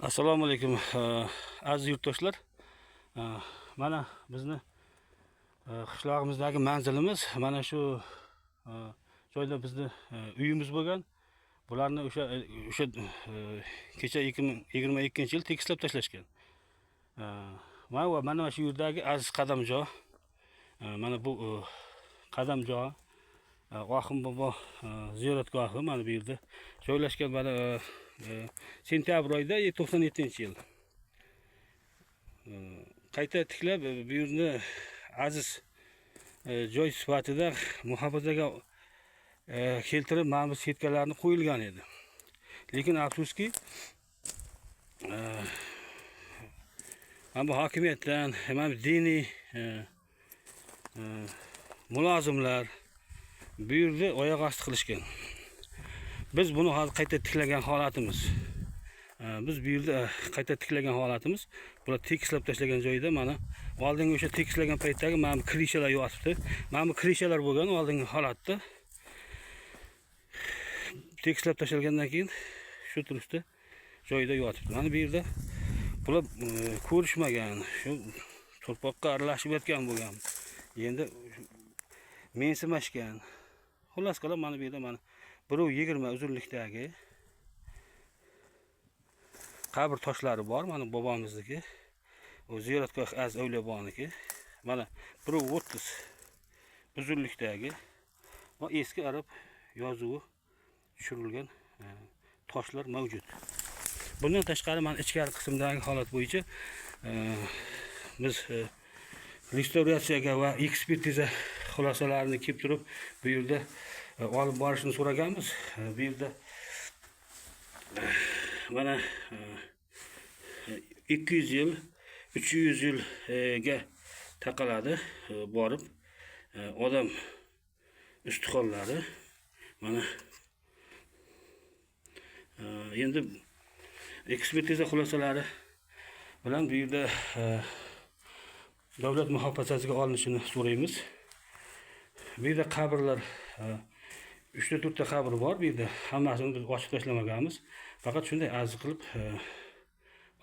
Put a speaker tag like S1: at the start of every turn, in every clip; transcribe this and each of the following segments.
S1: Assalomu alaykum, aziz yurtdoshlar. Mana bizni qishlog'imizdagi manzilimiz mana shu joyda bizni uyimiz bo'lgan. Bularni o'sha kecha 2022-yil tekislab tashlashgan. Mana va mana shu yerdagi aziz qadamjo, mana bu qadamjo, Oxun bobo ziyoratgohi mana bu yerda joylashgan. Mana sentyabr oyida 97-yil qayta tiklab, bu yerni aziz joy sifatida muhofazaga keltirib, mana bu setkalarni qo'yilgan edi. Lekin afsuski, mana bu hokimiyatdan, mana bu diniy mulozimlar bu yerni oyoq osti qilishgan. Biz buni hozir qayta tiklagan holatimiz. Biz bu yerda qayta tiklagan holatimiz, bular tekislab tashlagan joyda mana oldingi o'sha tekislagan paytdagi mana bu крыша lar yotibdi. Mana bu крыша lar bo'lgan oldingi holatda. Tekislab tashalgandan keyin shu turishda joyida yotibdi. Mana bu yerda bular ko'rishmagan, shu tuproqqa aralashib yotgan bo'lgan. Endi mensimashgan. Xullas kalom, mana bu yerda mana 1,20 uzunlikdagi qabr toshlari bor. Mana bobomizniki. U ziyoratgoh Aziz Avliyoboniki. Mana 1,30 uzunlikdagi va eski arab yozuvi tushirilgan toshlar mavjud. Bundan tashqari, mana ichkari qismdagi holat bo'yicha biz restavratsiyaga va ekspertiza xulosalarini kelib turib bu yerda olib borishni so'raganmiz. Bu yerda mana 200 yil, 300 yilga taqaladi borib odam ustixonlari. Mana endi ekspertiza xulosalari bilan bu yerda davlat muhofazasiga olinishini so'raymiz. Bu yerda qabrlar, uchta, to'rtta qabr bor bu yerda. Hammasini biz ochib tashlamaganmiz, faqat shunday aziz qilib,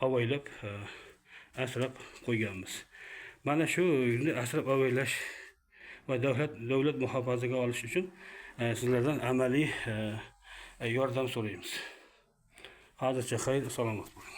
S1: avaylab, asrab qo'yganmiz. Mana shu yerni asrab avaylash va davlat muhofazasiga olish uchun sizlardan amaliy yordam so'raymiz. Hozircha xayr, salomat bo'ling.